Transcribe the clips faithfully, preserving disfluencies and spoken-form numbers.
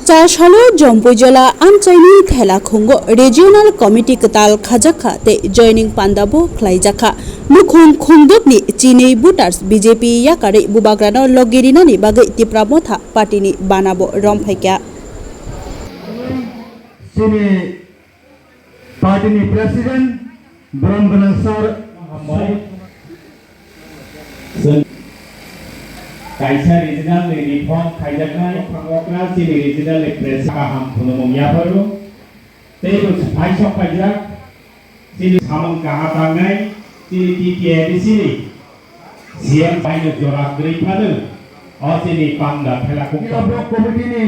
Chasalo Jompuijola amchaini thela khungo Regional Committee kwtal khajakha tei joining panda bo khlaijakha. Nukhung khungdukni chini voters B J P yakarwi bubagrano logi rinani bagwi Tipra Motha Party ni bana bo romphaikha. Chini party ni president, Borom Gwnang sir. Kaisa regional ni reform khaijaknai, phangokra chini regional ni president kaham phunumung yapharu. Tei bo phaisok phaijak, chini samung kaha tangnai, chini T T A D C ni C M bai no jora kwrwi phano, o chini panda thela kuk. Block committee ni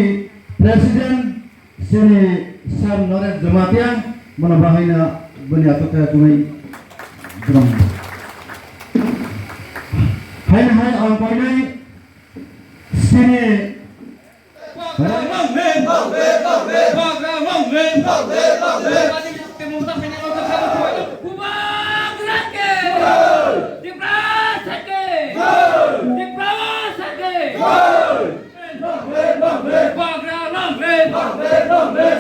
president, Chini Sir Naresh Jamatia, bono bahaina boni aswk khe tongwi bwrwng. Haino hai ang painai chini Bagra long live!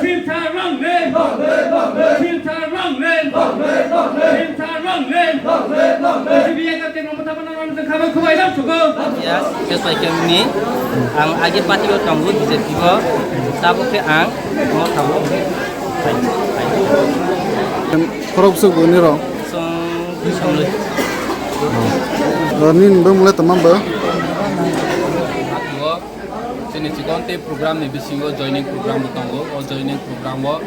Silchar long live! Silchar long live! Silchar long live! G B A ka tengmo motha bana rang jeng khabai khubai lam sugo. Ya, ses pai kemni. Ang agi party o tongo B J P o. Tabuk khe ang mo tabo. Khorok bwswk bo nirok. Song, song le. Nini bwmwlai tongma bo? Chini chikon tei program ni bisingo joining program bo tongo. O joining program o,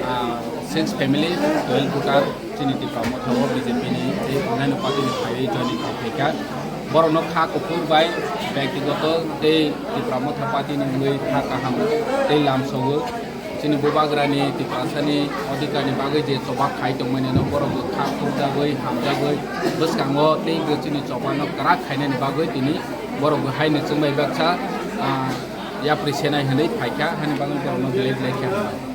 ah, six family, twelve voter, chini Tipra Motha o B J P ni tei onnaino party ni phaiwi joining khaikha. Borokno kha kuphur bai byaktigoto tei Tipra Motha party ni wngwi kha kaham tei lamsogo. Chini bubagrani Tiprasani odhikarni bagwi je choba khai tongmani no borok bo kha khukjagwi, hamjagwi, bwskango tei bo chini chobano kwrak khainani bagwi tini borok bo haino chwngbai baksa, ah, yapri senai hwnwi phaikha, hani bagwi borokno belai belai khe hambai.